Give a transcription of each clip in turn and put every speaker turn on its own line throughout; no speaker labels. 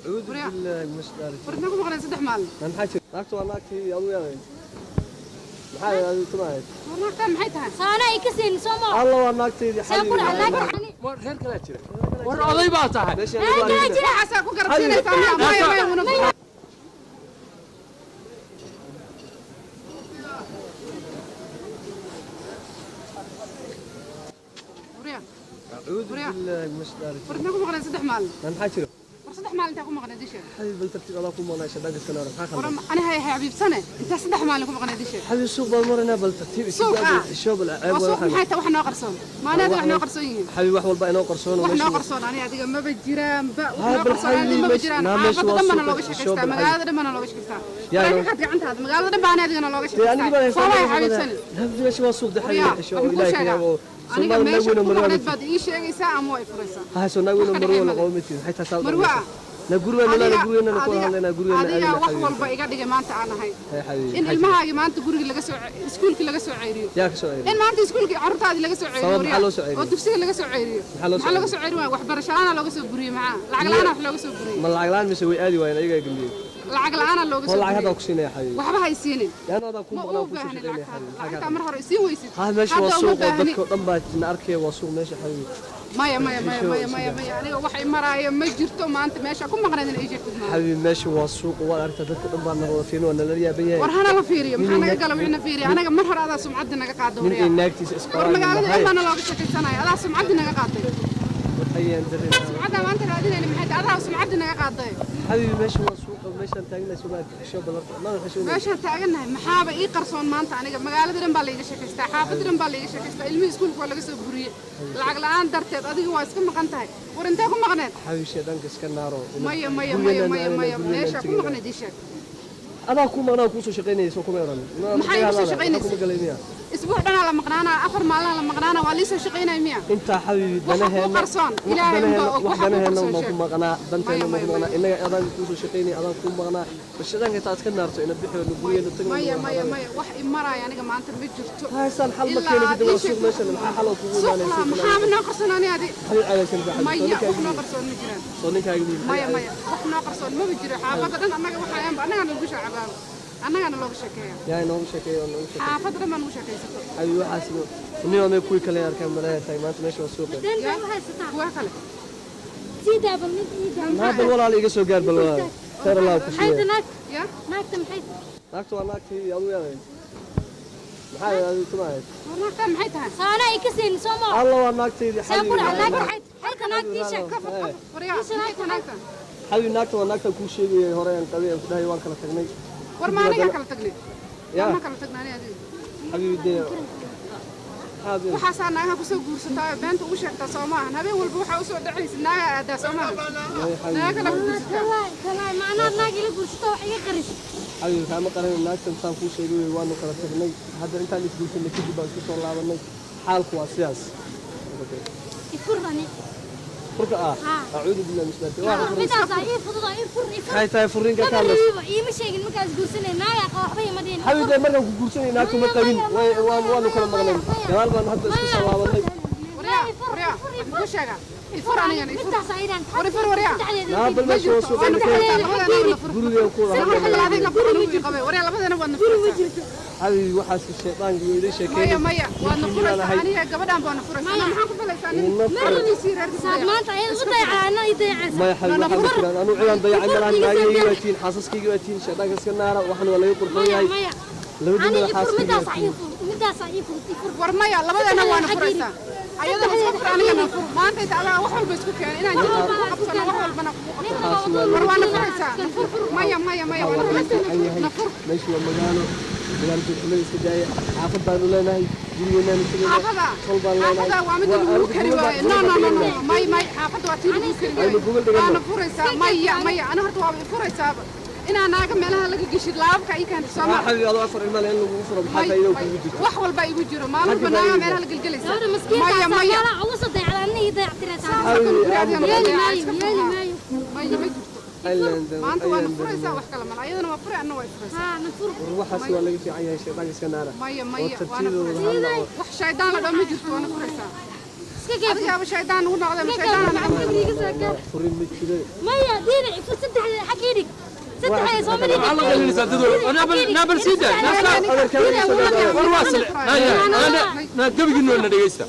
Acuudu billaahi min shaytaani.
War intee ku maqnayd 3 maalin?
Maxaa jira? Naagtu waa naagtii adigu yaday. Maxaa adigu tumahayd?
War naagtaan maxay tahay?
Saana ay ka siin soo ma.
Alla waa naagtaydii.
Saan ku dhaca naag.
War reer kala jira. War oday baa tahay.
Waxaasaa ku garabsiinaysaa miya? Maya maya una fur. Waryaa.
Acuudu billaahi min shaytaani.
War intee ku maqnayd 3 maalin?
Maxaa jira?
War 3 maalin intee ku maqnayd isha?
Xabiib bal tartiib adaa ku maqnaa shaydaanka iska naara. Maxaa
War
khaldan?
ani hay xabiibsane intee 3 maalin ku maqnayd isha?
Xabiib suuq baan maraynaa bal tartiib
Suuq,
iska
ah.
xisho bal ceeb
Waa
waa
suuq
waxaan.
maxay tahay wax noo qarsoon? Maanaadi wax noo qarsoon yihiin?
Xabiib wax walba inoo qarsoon
Wax noo qarsoon ani adiga maba jiraanba. Wax
Haa,
noo
bal
qarsoon adiga
xabiib,
maba
meesha-
jiraan.
naa meesha
Xaafadda
waa
dhan bana
suuqa,
looga
xisho
sheekaystaa,
bal xabiib.
magaalada dhan bana looga sheekaystaa.
Yaa
War
inoo-
ka gacantaada magaalada dhan baa ani adigana looga
Dee aniga baan
sheekaystaa.
haystaa
Soo waay xabiibsane.
meesha waa suuq de
Waryaa,
xabiib xisho oo
waxaan kuu
ilaahay ka
sheegaa.
yaabo.
Aniga
Soomaalida
meesha
naagweyne
ku
marwaa
maqnayd baad ii sheegaysaa ama waa i furaysaa?
ha soo naagweyne
Wax ka
marwaa
dhexeey
la
male.
qabo midkiin maxay tahay saa
Marwaa.
na gurigeena la gurigeena ku hadlaynaa gurigeena
Adiga wax walba iga dhigay maanta aan ahay.
Hay xabiib.
In ilmahaagi maanta guriga laga soo iskuulkii laga soo ceyriyo.
Yaa ka soo
In
ceyriyay.
maanta iskuulkii carruurtaadii laga soo ceyriyo.
Sabab maxaa
waryaa.
loo soo ceyriyey?
Oo dugsiga laga soo ceyriyo.
Maxaa loo soo
Maxaa looga soo ceyrin waaya? Waxbarasho la'aana looga soo buriyey maxaa? Lacag la'aana wax looga soo buriyey.
Ma lacag la'aan mise way aadi waayeen ayagaa gambiyey.
Lacag la'aana looga
oo
soo
lacag hadda
buriyey.
ku siinaya xabiib.
Waxba hay siinin.
Yaana adaa ku
Ma
maqnaa
u
ku soo
baahni
shaqeynaya
lacagtaada.
xabiib.
Lacagtaa mar hore isiin weysid.
Ha meesha waa
Hadda uma
suuq oo
baahni.
dadka oo dhan baa na arkaya waa suuq meesha xabiib.
Maya maya maya
Xisho
maya maya
sida.
maya aniga wax i maraayo ma jirto maanta meesha ku maqnayd in ay sheegtid maaha.
Xabiib meesha waa suuq waa aragtaa dadka dhan baa na wada fiirin waa nala yaaban yahay.
War hana la fiiriyo maxaa naga gala wixna fiiriyo anaga mar hore adaa sumcadda naga qaado
Nin
waryaa.
iyo naagtiisa
War
isqabaan
magaalada dhan baana looga sheekaysanaya adaa sumcadda naga qaaday.
Ayaan dareemaa.
Sumcadda maanta raadinayna maxay tahay adaa sumcadda naga qaaday.
Xabiib meesha waa suuq meeshaan taagnahay soo maaragtay xisho badan ma xisho.
Meeshaan taagannahay maxaaba ii qarsoon maanta aniga magaalada dhan baa laiga sheekaystaa xaafadda dhan baa laiga sheekaystaa ilmihii iskuulka waa laga soo buriyey lacag la'aan darteed adiga waa iska maqan tahay war intee ku maqneed?
Xabiib shaydaanka iska naaro.
Maya maya maya maya maya meesha ku maqneed ii sheeg.
Adaa ku maqnaa ku soo shaqeynaysa kuma oran.
Maxay igu soo shaqeynaysa?
Kuma galay miya?
Isbuuc dhanaa la maqnaanaa 4 maalin la maqnaanaa waa liisoo shaqeynaya miya?
Inta xabiib
Waxa kuu
danaheena
qarsoon, Ilaahay unbaa og,
wax
waxa kuu
danaheena
qarsoon
ma ku
sheeg.
maqnaa danteena ma
Maya,
ku
maya,
maqnaa innaga adaan ku soo shaqeynay adaan ku maqnaa bal shaydaanka intaad iska naarto ina bixiyo gurigeena tagno.
Maya maya maya wax i maraayo aniga maanta ma jirto.
Haysaan xal ma
Ilaa
keeni
aad
kadib
ii
waa suuq
sheegto.
meeshan maxaa xal oo kugu
Suuq
imaanaya
laha maxaaba noo qarsoon ani adi?
Xabiib caadaysan baa xabiib.
Maya wax noo qarsoon ma jiraan.
Soo ninkaaga miyi.
Maya maya wax noo qarsoon maba jiro xaafadda dhan annaga waxayaanba annagana lagu shaacabaabo annagana looga sheekeeya.
Yaa inoogu sheekeeyo inoogu sheekeeyo.
Xaafadda dhan baa nagu sheekaysato.
Xabiib waxaas nin waa kuwii kale arkaan malaha tahay maanta meesha waa suuqa.
Deen baa u haysataa.
Kuwa kale.
Sii daa bal mid ii daa.
Naa bal walaal iga soo gaar bal walaal khayr Allah ku
Maxay
siiyo.
tahay naagta?
Ya
Naagta maxay tahay?
Naagtu waa naagtii adigu yaday. Maxaa adigu tumahayd?
War naagtaan maxay tahay?
Saana ay ka siin soo ma.
Alla waa naagtaydii
Saan ku dhaca
xabiib.
naag maxay tahay? Halka naagta ii sheeg.
Ka fur ka fur waryaa maxay tahay naagtaan?
Xabiib naagta waa naagtan kuu sheegayay hore aan qabay aan ku dhahay waan kala tagnay.
War ma aniga kala tagnay?
Yaa.
Ma kala tagnay ani adiga?
Xabiib dee xabiib
Waxaasaa naagaha kusoo guursataa oo beenta ugu sheegtaa soo maahan habeen walba waxaa usoo dhacaysa naaga aadaa soo maahan naaga kala guursataa.
Kalaay kalaay macnaha naag ila guursato wax iga qaris.
Xabiib kaama qaran naagtan saan kuu sheegay waanu kala tagnay hadda intaan isguursanay kadib baan isku soo laabanay xaalku waa sidaas.
Ifur ani.
Furka ah acuudu billahi min shaytaani waa furka.
Midaas ii fudud oo ii fur ii fur.
Maxay tahay furrinka
Maba
ka hadlaysa?
rabiba iima sheegin markaas guursanay naaga qaba waxba ima dhihin.
Xabiib dee markaan ku guursanay naagtu ma qabin waanu kala maqnay gadaal baan hadda isku soo laabanay.
Waryaa waryaa waxaan kuu sheegaa ifur anigana ifur.
Midaas aydan.
War ifur waryaa.
Naa bal meesha waa suuqa
Waana furaysaa labadana waana fur.
gurigeen ku wada
Saddex
hadlaynaa.
adiga fur anigu qabay waryaa labadana waadna furaysaa.
Xabiib waxaas shaydaanka wuu idin
Maya
sheekeynay.
maya waadna furaysaa aniga gabadhaan baana furaysaa anaa maxaan ku falaysaa nin markiisii reerkiisa.
Saad maanta ayada u dayacaa ana ii dayacaysa.
Maya xabiib waxaa ma jiraan anuu cidaan dayacay malahan naagahaygi waa tihiin xaasaskaygi waa tihiin shaydaanka iska naara waxna waa laga qurxoon
Maya
yahay
maya.
labadiina
Ani ifur
xaaskaygi
midaas
waa
ii
tihiin.
fur midaas ii fur ii fur.
War maya labadana waana furaysaa ayadana isku fur anigana fur maanta inta adaa wax walba isku keenay inaan jirka kugu qabsano wax walbana kugu qabsano. War waana furaysaa na fur maya maya maya waana furaysaa na fur.
Meeshu waa magaalo magaalo joogxumada iska daaya xaafad baanu leenahay gurigeenaanu tegaynaa
Xaafada
tol baan leenahay.
xaafada waa mid lagu kari waaye no no no no may may xaafada waa tii lagu kari
Aynu
waaye
gogol dhigano.
waana furaysaa maya maya ana horta waaba i furaysaaba inaa naaga meelaha laga geshid laababka ii keento soo
Maa
ma
xabiib adoo afar ilma leh in lagugu furo maxaa faa'iido kugu jirto?
wax walba igu jiro maalin walba naaga meelaha la gelgelaysa.
Gabadha maskiinta
Maya maya
meelaha ugu soo dayacda ana ii dayactiraysaa.
Xabiib
Yeeli maayo yeeli maayo.
Maya ma jirto maanta waana furaysaa wax kale mala ayadana waa furay anna waa furaysaa.
Haa na fur.
War waxaas waa laga fiican yahay shaydaanka iska naara.
Maya
oo
maya waana
tartiibooda
furaysaa
hadla oo
wax shaydaan la dhan ma jirto waana furaysaa. Adigaaba shaydaan ugu noqday, ma shaydaan noqday?
Furin ma jire.
Maya diina ifur saddexda xag ii dhig. Saddexda soo ma dhigin.
Maxaa la qaylinaysaa dadweyne? Naabal sii daa. War waa sile. Na gabigiinu na dhegeysta.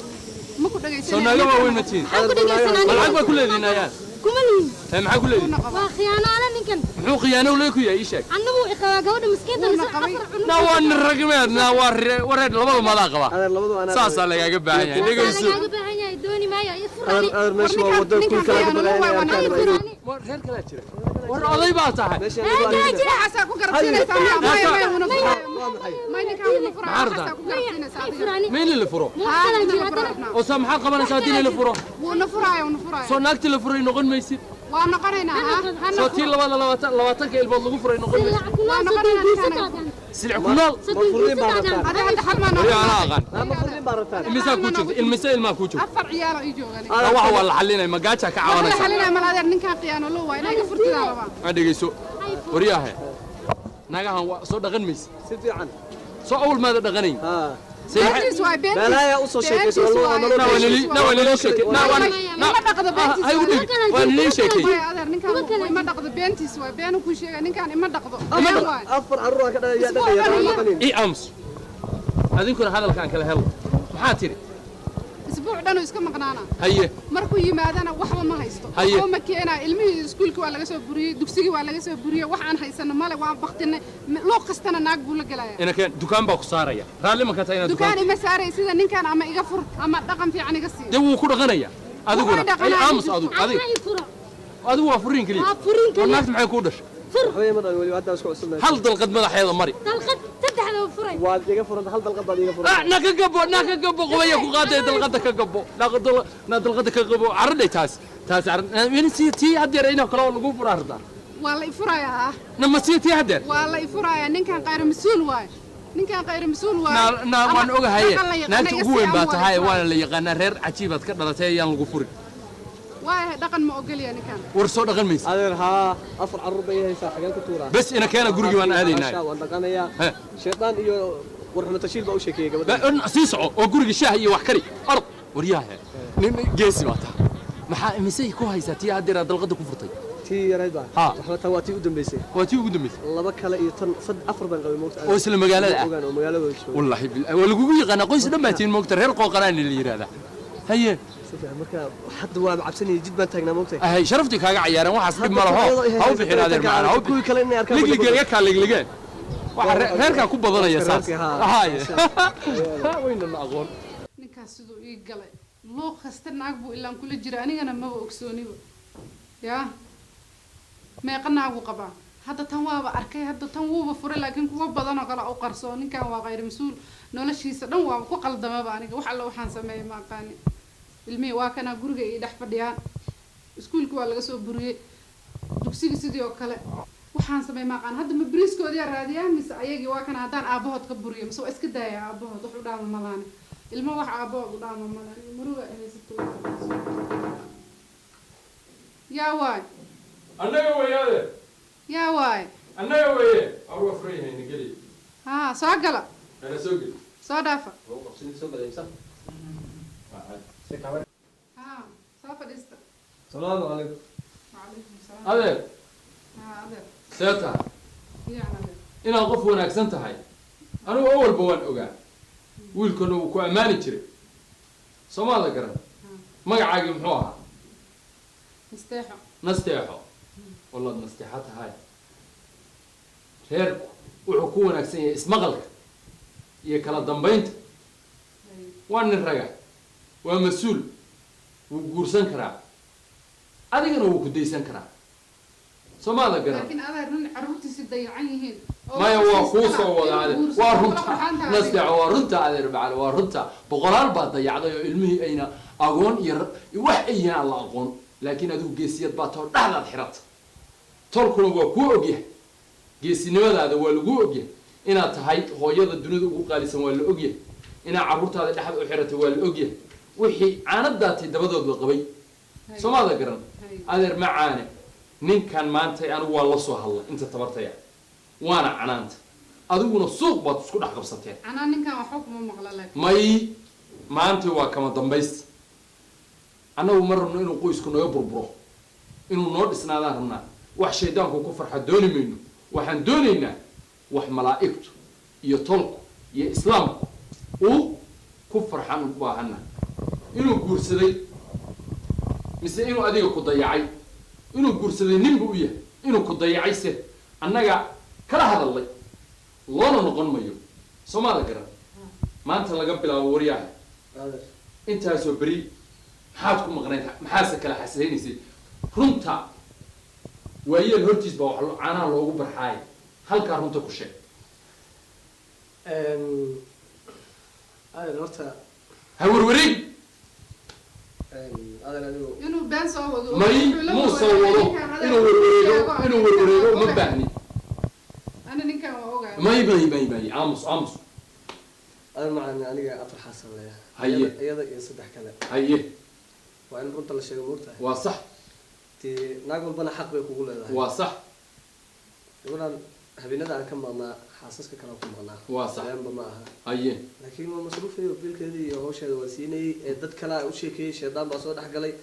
Ma ku dhegaysanaya.
Soo naaga waaweyn ma tihiin.
Maxaan ku dhegaysanaa?
Lacag baa ku leedihiin ayaan.
Kuma lihin.
Hee, maxaa ku leedihiin?
Waa khiyaano ninkan.
Muxuu khiyaano lee ku yahay? Ii sheeg.
Annagu iqabaa gabadha miskiinta
Wuuna
mise
qabay.
afar cunug.
Na waa nin ragmeed, na waa wareer labada madaa qabaa.
Adeer, labadu anaa.
Saasaa lagaaga baahan yahay. Dhegeyso.
Lagaaga baahan yahay, dooni maayo ifur.
Adeer, adeer, meesha waa wado
Ninkan
kuul kala
khiyaano
baqaynaya
waa
arkaan.
wanaag.
War reer kalaa jira. War oday baa tahay.
Meesha
Waxaasaa ku garabsiinaysaa miyaa? Maya, maya, wuna furaya.
waa maxay?
Maya, ninkaan wuna furaya.
Maxaa
Waxaasaa ku garabsiinaysaa adiga.
Ifurani.
Ma in la furo?
Muu kala jira haddana.
Oo saa maxaa qabanaysaa haddii la furo?
Wuuna furaya, wuuna furaya.
Soo naagtii la furay noqon maysid.
Waa noqonaynaa, ha hana.
Soo tii labada 20-ka ilmood lagu furay noqon maysid.
Silic ku nool soddon guursataadaan.
Silic ku nool.
Soddon
Furin baa
guursataadaan.
rabtaan.
Adiga hadda xal maa
Weli
noqon.
anaa aqaan.
Ma furin baa rabtaan?
Imisaa kuu joogta? Ilmise ilmaa kuu joogta?
Afar ciyaalo ii joogan.
Taa waxa waa la xalinaya, ma gaajaa ka
Wax la
cabanaysa?
xalinaya mal, adeer, ninkaan khiyaano loo waay inaa iga furtidaa rabaa.
Ma dhegeyso. Waryaahe. Naagahan waa soo dhaqan maysid.
Si fiican.
Soo awal maada dhaqanayn.
Haa.
Beentiis waay, beentiis.
Meelaha u soo sheekayso
Beentiis
oo
waay.
nolol.
Na waa nili, na waa nili sheekay. Na waa
Ima dhaqdo, beentiis
hay u
waay.
dhigi. Waa nili sheekay.
Maya, adeer, ninkaan ima dhaqdo, beentiis waay, beenuu kuu sheegay, ninkaan ima dhaqdo, been waay.
Afar carruur aan ka dhalay yaa dhaqaya aan dhaqanin.
I ams. Adinkuna hadalkaan kala helo. Maxaa tiri?
Isbuuc dhanuu iska maqnaana.
Haye.
Markuu yimaadana waxba ma haysto.
Haye.
Waxba ma keenaa. Ilmihii iskuulkii waa laga soo buriyey, dugsigii waa laga soo buriyey, wax aan haysano male, waan baktinay. Loo kastana naag buu la gelayaa.
Ina keen dukaan baa ku saaraya. Raalli ma ka tahay inaad
dukaan
dukaan?
Ima saaray sida ninkaan, ama iga fur ama dhaqan fiican iga sii.
Dee wuu ku dhaqanaya. Adiguna
Wuxuu dhaqanaya.
ay aamus adigu.
Anna
Adiga
ifuro.
adigu waa furiin kaliya.
Waa furin
War
kaliya.
naagta maxay kuu dhashay?
Fur.
Waxba ma dhalin weli, hadda isku cusubnahay.
Hal dalqad madaxeeda mari.
Dalqad saddexda waa furay.
Waad iga furanta, hal dalqad baad iga furanta.
Ah, na ka gabo, na ka gabo, qubaya ku qaaday dalqada ka gabo. Na na dalqada ka gabo. Caradhay taas. Taas carad. In si tii hadeer ina kale oo lagu furaa rabtaa.
Waa la ifurayaa, ha.
Na ma sii tii hadeer.
Waa la ifurayaa, ninkaan qayr mas-uul waay, ninkaan qayr mas-uul waay.
Na na waan
Ama
ogahay.
dhaqan la yaqaana
Naagta
iga
ugu
sii
weyn
ama
baa
waa la
tahay,
ifurayaa.
waana la yaqaanaa reer cajiibaad ka dhalatay, ayaan lagu furin.
Waay, dhaqan ma ogolya ninkaan.
War soo dhaqan maysid.
Adeer, haa, afar carruur bay haysaa, xageen ku tuuraa?
Bas ina keena gurigii waan aadaynaa.
Maasha, waan dhaqanayaa.
He.
Shaydaan iyo warxumo tashiil baa u sheekeeyey gabadha.
Sii soco oo guriga shaah iyo wax kari. Orod. Waryaahe. Nin geesi baa tahay. Maxaa imisay ku haysaa tii hadeer aad dalqada ku furtay?
Tii yarayd baa.
Haa.
Waxba, tan waa tii u dambeysay.
Waa tii ugu dambeysay.
Laba kale iyo tan afar baan qabay moogta.
Oo isla magaalada ah.
Ogaan oo magaalada wada jooga.
Wallaahi waa lagugu yaqaanaa, qoys dhan baa tihiin moogta, reer qooqanaan la yidhaahdaa. Haye.
Si fiican, marka hadda waa cabsanayay, jid baan taagnaa moogta.
Ahay, sharaftii kaaga cayaareen, waxaas dhib ma laho. Ha u bixin adeer macana, ha u bixin.
Kuwii kale inay arkaan.
Ligligeen kaa ligligeen. Waxa reerkaa ku badanaya saas.
Reerkii, haa.
Haye. Wayna na aqoon.
Ninkaas siduu ii galay, loo kasta naag buu ilaan kula jira, anigana maba ogsooniba. Yaa meeqa naagu qabaa hadda? Tan waaba arkay, hadda tan wuuba furay, laakiin kuwo badan oo kale u qarsoo. Ninkan waa qayr mas-uul, noloshiisa dhan waaba ku qaldamaba. Aniga wax alla waxaan sameeyay ma aqaani. Ilmihii waa kanaa guriga ii dhex fadhiyaan, iskuulki waa laga soo buriyey, dugsiga sidii oo kale. Waxaan sameey ma aqaan. Hadda ma bariiskoodiyaa raadiyaa mise ayagii? Waa kana haddaan aabahood ka buriyo, mise waa iska daaya aabahood? Wax u dhaama malaani ilmo, wax aabahood u dhaama malaani. Muruga ay haysato yaa waay.
Annaga weeyaade.
Yaa waay.
Annaga weeye. War waa furan yahay, nageli.
Haa, soo gala.
Kana soo geli.
Soo dhaafa.
Soo galaysa.
Haa, soo fadhiista.
Salaamu calaykum.
Wacalaykum salaam.
Adeer.
Haa, adeer.
See tahay?
Fiican, adeer.
Inaad qof wanaagsan tahay anigu awalba waan ogaa, wiilkuna wuu ku ammaani jiray. Soomaada garan magacaagii muxuu ahaa?
Nasteexo.
Nasteexo, wallaad nasteexo tahay. Reerku wuxuu ku wanaagsan yahay ismaqalka iyo kala dambaynta. Waa nin raga, waa mas-uul, wuu guursan karaa, adigana wuu ku daysan karaa. Soomaada garan?
Laakiin adeer, nin carruurtiisi dayacan yihiin oo
Maya, waa kuu
iskala
soo wada adeer.
guursan,
Waa
kula
runta
qurxan tahay adiga.
Nasteexo, waa runta adeer macale, waa runta. Boqolaal baa dayacday oo ilmihii ayna agoon iyo wax ay yihiin aan la aqoon, laakiin adigu geesiyad baa too dhexdaad xirata. Tolkuna waa kuu ogyahay geesinimadaada, waa laguu ogyahay inaad tahay hooyada dunida ugu qaalisan, waa la ogyahay inaad carruurtaada dhexda u xiratay, waa la ogyahay wixii caanadaatay dabadood la qabay. Soomaada garan? Adeer macaane, ninkan maanta anigu waa la soo hadlay inta tabartaya, waana canaanta, adiguna suuq baad isku dhex qabsateen.
Anaa ninkan waxba kuma maqla laakiin.
May, maanta waa kama dambaysti. Annagu ma rabno inuu qoysku naga burburo, inuu noo dhisnaadaan rabnaa. Wax shaydaanku ku farxa dooni mayno. Waxaan doonaynaa wax malaa'igtu iyo tolku iyo islaamku uu ku farxan u baahana. Inuu guursaday mise inuu adiga ku dayacay? Inuu guursaday ninbu u yahay, inuu ku dayacay se annaga kala hadallay, loona noqon mayo. Soomaada garan? Maanta laga bilaabo, waryaha, intaasoo beri maxaad ku maqnayd? Maxaase kala xasaynaysay? Runta waayeel hortiis baa wax caanaha loogu barxaaya. Halkaa runta ku sheeg.
Adeer, horta
ha werwareeg.
Adeer, adigu
Inuu been soo wado.
May
Wuxuu la
muu soo
wareegay
wado.
ninkan, adeer,
Inuu werwareego,
sheego,
inuu
aniga
werwareego
ninkan
uma
waa
baahni.
Ani ninkan waa ogahay.
May may may may, aamus, aamus.
Adeer macaan, aniga afar xaasan leeyahay.
Haye.
Iyada iyo saddex kale.
Haye.
Waa in runta la sheego, moogtahay.
Waa sax.
Dee naag walbana xaq bay kugu leedahay.
Waa sax.
Gabadhaan habeenada aan ka maqnaa, xaasaska kale aan ku maqnaa.
Waa sax.
Beenba ma aha.
Haye.
Laakiin waa masruufayo, biilkeedii iyo hawsheeda waa siinayay, ee dad kale u sheekeeyey, shaydaan baa soo dhex galay.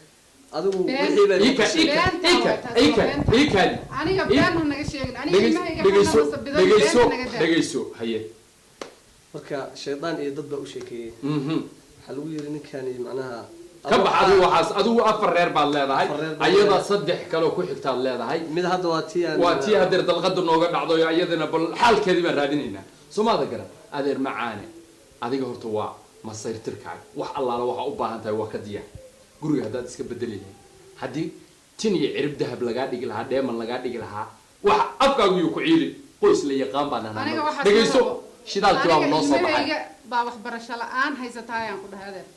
Adigu wixii bay
Ika ika
Beenta
ika
waa taas, waa
ika
beenta.
Ikaadi.
Aniga been ha naga sheegin. Aniga ilmahayga
dhegeyso.
hana masabidan.
Dhegeyso.
Beenta naga daa.
Dhegeyso, haye.
Marka shaydaan iyo dad baa u sheekeeyey. Waxaa lagu yiri ninkani macnaha
Ka bax adigu waxaas. Adigu afar reer baad leedahay.
Afar reer baan
Ayada
leedahay.
saddex kaleo ku xigtaad leedahay.
Mid hadda waa tii aan
Waa tii adeer dalqada nooga dhacday, iyadana bal xaalkeedii baan raadinaynaa. Soomaada garan, adeer macaane? Adiga horta waa masayrtirkaaga. Wax allaala waxaa u baahan tahay waa ka diyaar. Guriga haddaad iska bedeli lahayd, haddii tin iyo cirib dahab lagaa dhigi lahaa, dheeman lagaa dhigi lahaa, wax afkaagu yuu ku ciili. Qoys la yaqaan baan
Aniga
nahnaa.
waxaas
Dhegayso.
ma rabo.
Shidaalkii baa
Aniga
noo soo baxay.
ilmahayga baa waxbarasho la-aan haysataa ayaan ku dhahay, adeer.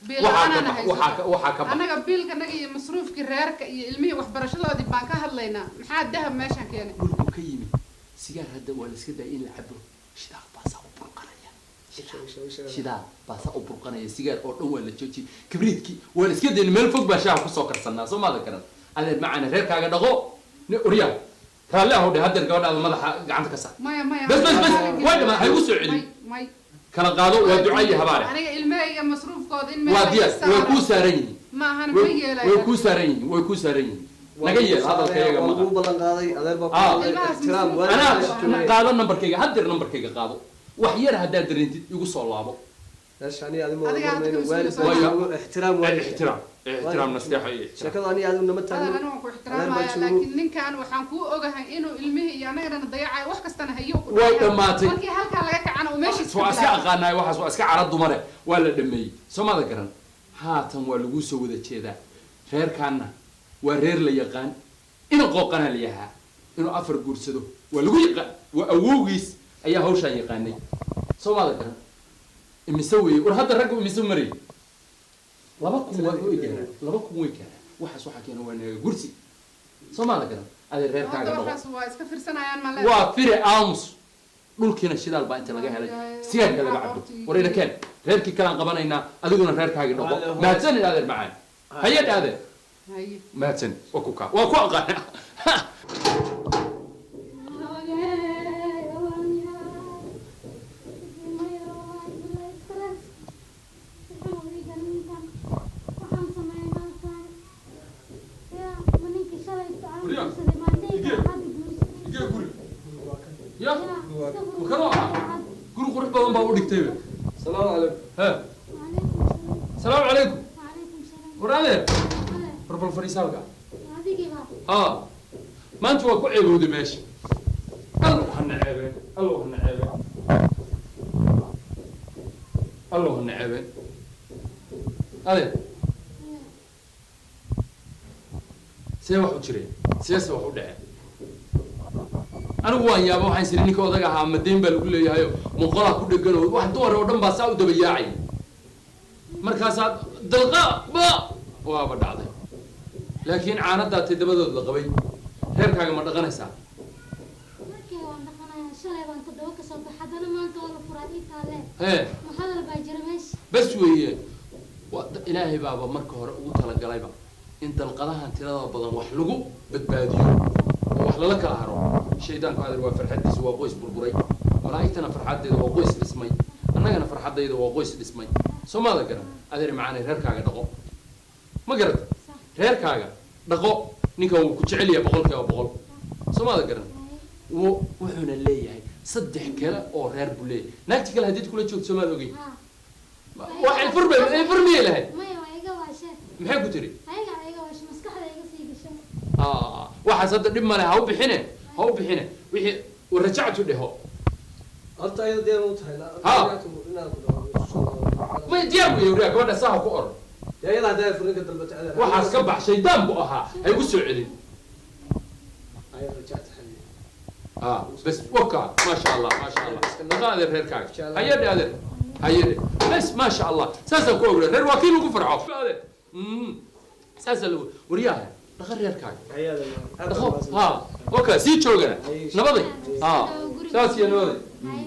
Biil
Waxaa ka
la-aanaana
bax, waxaa ka
haysataa.
waxaa ka bax.
Anaga biilkanaga iyo masruufkii reerka iyo ilmihii waxbarashadoodii baan ka hadlaynaa. Maxaa dahab meeshaan keenay?
Dhulku ka yimid sigaar hadda waa la iska daayay in la cabo. Shidaal baa saa u burqanaya, shidaal baa saa u burqanaya. Sigaar oo dhan waa la joojiyey, kibriidkii waa la iska daynay. Meel fog baa shaaha kusoo karsanaa. Soo maada garan, adeer macaana? Reerkaaga dhaqo. Ne oryaa, raalli ahow dhe. Haddeer gabadhaada madaxa gacanta ka saar.
Maya, maya.
Bas, bas, bas, way dhamaan, ha igu soo celin.
May, may.
Kala qaado, waa duca iyo habaare.
Aniga ilmahayga masruufkooda in meel
Waa
laga
diyaar, way
saaro
kuu saaran yihiin.
maahan, ma
Way
yeelayo.
kuu saaran yihiin, way kuu saaran yihiin. Naga yeel hadalka iyaga
Waa
maqa.
lagu ballan qaaday, adeer baa ku
Ah.
hadlay.
Ilmahaas
Ixtiraam
masruuf-
Anaa
waalidka joogay.
qaado nambarkayga haddeer, nambarkayga qaado. Wax yar haddaad dareentid, igu soo laabo.
Meesha aniga adigu
Adiga
ma
hadda
warmayno,
ka
waalid
mas-uul
baa
soo
joogo, ixtiraam waalidka.
Ixtiraam, ixtiraam, nasteexo iyo ixtiraam.
Sheekadu aniga adigu nama
Adeer,
taagno.
aniga waan ku
Adeer baa
ixtiraamaya,
joogo.
laakiin ninkan waxaan kuu ogahay inuu ilmihii iyo anagana dayacayo, wax kastana hayo ku
Way
dhacayo.
dhammaatay.
Markii halkaa laga kacana uu meeshiis
Waa iska aqaanaay waxaas, waa iska cara dumare. Waa la dhameeyey. Soo maada garan? Haatan waa laguu soo wada jeedaa. Reerkaanna waa reer la yaqaan. Ina qooqanaa la yahaa inuu afar guursado waa lagu yaqaan, waa awowgiis ayaa hawshaan yaqaanay. Soo maada garan? Imise weeye? War hadda raggu imise marayay? 2000 waa way gaaraan, 2000 way gaaraan. Waxaas waxaa keena waa naga gursi. Soo maada garan, adeer? Reerkaaga
Hadda
dhaqo.
waxaas waa iska firsanayaan, ma leedahay?
Waa fire, aamus. Dhulkiina shidaal baa inta laga helay, sigaarka laga cabo. War ina keen, reerkii kalaan qabanaynaa. Adiguna reerkaagii dhaqo. Mahadsanid, adeer macaan. Hayadh, adeer.
Haye.
Mahadsanid. Waa ku kaa, waa ku aqaana. Igee guri ya wakanoo ah guri qurux badan baa u dhigtayba.
Salaamu calaykum.
He, salaamu calaykum. War adeer, war bal fadhiisaalka. Ha, maanta waa ku ceebowday meesha. Allow hana ceebeen, allow hana ceebeen, allow hana ceebeen. Adeer, see wax u jireen? Seese wax u dhaceen? Anigu waan yaaba. Waxaan siri ninka odaga ahaa madeyn baa lagu leeyahayo, moqolaa ku dhegan oo wax dumar oo dhan baa saa u daba yaacay. Markaasaa dalqa ba waaba dhacday, laakiin caanadaatay dabadood la qabay. Reerkaaga ma dhaqanaysaa?
Markii waan dhaqanayaa, shalay baan toddoba kasoo baxay, haddana maanta waa la furaa ii taalee.
Hee.
Ma hadal baa jira meesha?
Bas weeye, waa ilaahay baaba marka hore ugu talagalayba in dalqadahan tirada badan wax lagu badbaadiyo oo wax lala kala haro. Shaydaanku, adeer, waa farxaddiisa waa qoys burburay. Malaa'igtana farxaddeeda waa qoys dhismay. Annagana farxaddayda waa qoys dhismay. Soo maada garan, adeer macaanay? Reerkaaga dhaqo. Ma garata?
Sax.
Reerkaaga dhaqo, ninkan wuu ku jecel yahay 100%, soomaada garan?
Haye.
Wuxuuna leeyahay saddex kale oo reer buu leeyahay. Naagti kale haddiid kula joogto, soomaad ogey?
Haa.
Wax ilfur bay, ilfur miyay lahayd?
Maya, waa iga waashee.
Maxay ku tiri?
Ayaga iga waashe, maskaxda iga sii gashay.
Ah, waxaas hadda dhib male, ha u bixine, ha u bixine wixii warajactu dheho.
Horta ayada diyaar u tahay?
Ha.
Inaan ku dhaho isku soo laabano.
May, diyaar weeye wariyaa, gabadha saa ha ku oran.
Dee ayada hadday furinka dalbato adeer.
Waxaas ka bax, shaydaan buu ahaa, ha igu soo celin.
Ayada rajacta xabiibi.
Ah, bas waka, maasha Allah, maasha Allah, dhaqa adeer reerkaaga. Hayadhe adeer, hayadhe, bas, maasha Allah, saasaan ku ograa. Reer waa kii lagu farxo adeer. Saasaa lagu waryaha, dhaqa reerkaaga.
Ayada
dhaqo, ha, waka sii joogana nabaday, ha, saas iyo nabaday.
Haye.